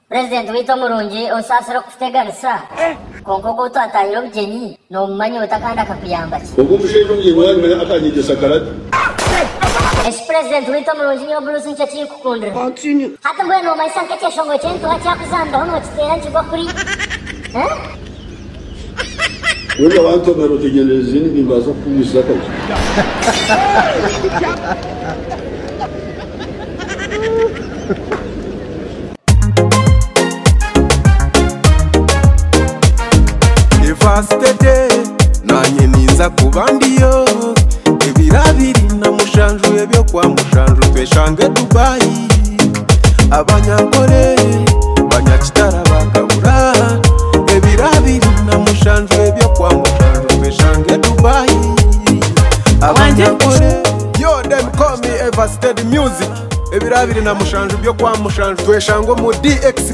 Purezidenti waitu omurungi onsaasire okukuteganisa, kwonka ogu ou twataahire obugyenyi noomumanya ota kandi akakuyamba ki? Ogwo omushaija omugyenyi we yaanyima akanyegyesa karate. Eshi Purezidenti waitu omurungi nyowe Bruce nikyo kinkukundira. Hati mbwenu noomanyisa nk'ekyeshongoro ky'entuuha kyakuzaniraho nookiteera nikigwa kuri? Eh? Weena wantomera otegyendereze nimbaasa kukugwisiza akabi. Evasitede nanye ninza kuba ndiyo ebiro 27 eby'okwa mushanju tweshange Dubai Abanyankore banyakitara bakabura ebiro 27 eby'okwa mushanju tweshange Dubai Abanyankore Yo them call me Eversteady Music ebiro 27 by'okwa mushanju tweshange omu DX.